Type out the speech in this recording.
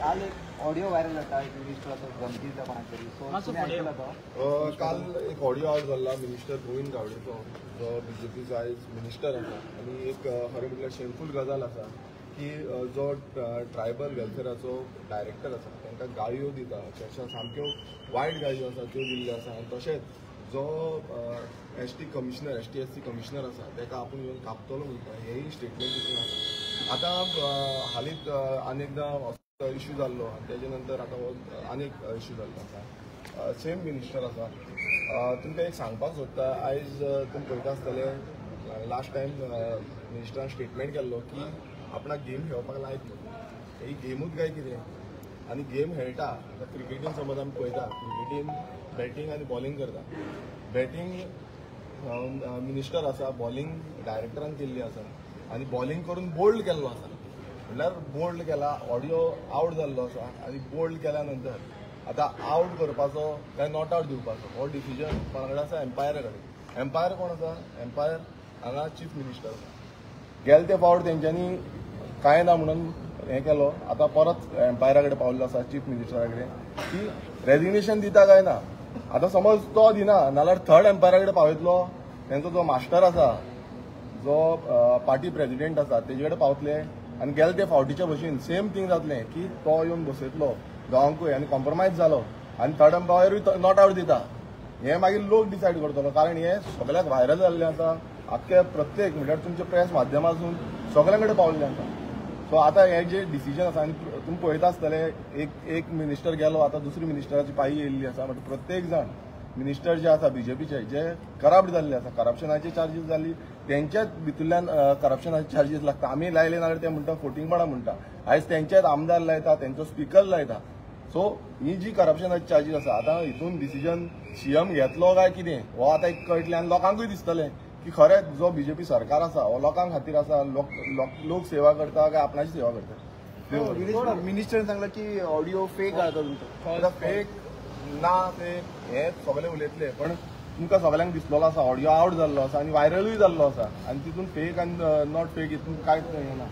काल एक audio viral जाता एक मिनिस्टराचो धमकी कोणाक तरी, सो तुमी आयकला तो? काल एक ऑडिओ आवट जाल्ला मिनिस्टर गोविंद गावडेचो, जो बीजेपीचो आयज मिनिस्टर आसा. आनी एक खरें म्हटल्यार शेमफूल गजाल आसा की जो ट्रायबल वेलफेराचो डायरेक्टर आसा तांकां गाळयो दिता, अक्षरशा सामक्यो वायट गाळयो आसा त्यो दिल्ल्यो आसा. आनी तशेंच जो ST commissioner ST SC commissioner आसा ताका आपूण येवन कापतलो म्हणटा, हेंय स्टेटमेंट तितून आसा. आतां हालींच आनी एकदां इश्यू जाल्लो आनी तेजे नंतर आतां हो आनी एक इश्यू जाल्लो आसा. सेम मिनिस्टर आसा. तुमकां एक सांगपाक सोदता, आयज तुमी पळयता आसतले लास्ट टायम मिनिस्टरान स्टेटमेंट केल्लो की आपणाक गेम खेळपाक लायत न्हू. ही गेमूच काय कितें? आनी गेम खेळटा आतां क्रिकेटीन समज आमी पळयता, क्रिकेटीन बॅटींग आनी बॉलिंग करता. बॅटींग मिनिस्टर आसा, बॉलिंग डायरेक्टरान केल्ली आसा आनी बॉलिंग करून बोल्ड केल्लो आसा. म्हणल्यार बोल्ड केला, ऑडियो आवट जाल्लो आसा आनी बोल्ड केल्या नंतर आतां आवट करपाचो काय not out दिवपाचो हो डिसिजन कोणा कडेन आसा? एम्पायरा कडेन. एम्पायर कोण आसा? एम्पायर हांगा चीफ मिनिस्टर आसा. गेले ते फावट तेंच्यांनी कांय ना म्हणून हें केलो, आतां परत एम्पायरा कडेन पावल्लो आसा, चीफ मिनिस्टरा कडेन, की रेजिग्नेशन दिता काय ना. आतां समज तो दिना नाल्यार थर्ड एम्पायरा कडेन पावयतलो, तेंचो जो मास्टर आसा, जो पार्टी प्रेजिडेंट आसा तेजे कडेन पावतले आनी गेले ते फावटीच्या भशेन सेम थींग जातलें की तो येवन बसयतलो गांवांकूय आनी कॉम्प्रोमायज जालो आनी थर्ड अंपायरूय not out दिता. हें मागीर लोक डिसायड करतलो, कारण हें सगळ्याक व्हायरल जाल्लें आसा. आख्खे प्रत्येक म्हणल्यार तुमच्या प्रेस माध्यमासून सगळ्यां कडेन पावल्लें आसा. सो आतां हें जें डिसिजन आसा आनी तुमी पळयता आसतले एक मिनिस्टर गेलो, आतां दुसरी मिनिस्टराची पाळी येयल्ली आसा. म्हणटा प्रत्येक जाण मिनिस्टर जे आसा बीजेपीचे जे करप्ट जाल्ले आसा, करप्शनाचे चार्जीस जाल्ली तेंच्याच भितरल्यान करप्शनाचे चार्जीस लागता. आमी लायले नाल्यार ते म्हणटा फोटिंगपणां म्हणटा. आयज तेंचेच आमदार लायता, तेंचो स्पिकर लायता. सो ही जी करप्शनाची चार्जीस आसा, आतां हितून डिसिजन सीएम घेतलो काय कितें हो आतां एक कळटलें आनी लोकांकूय दिसतलें की खरेंच जो बीजेपी सरकार आसा हो लोकां खातीर आसा, लोक सेवा करता काय आपणाची सेवा करता. मिनिस्टरान सांगला की ऑडिओ फेक आसा तुमचो. फेक ना फेक हे सगळे उलयतले, पण तुमकां सगळ्यांक दिसलेलो आसा ऑडिओ आवट जाल्लो आसा आनी व्हायरलूय जाल्लो आसा आनी तितून फेक आनी not fake हितून कांयच हें ना.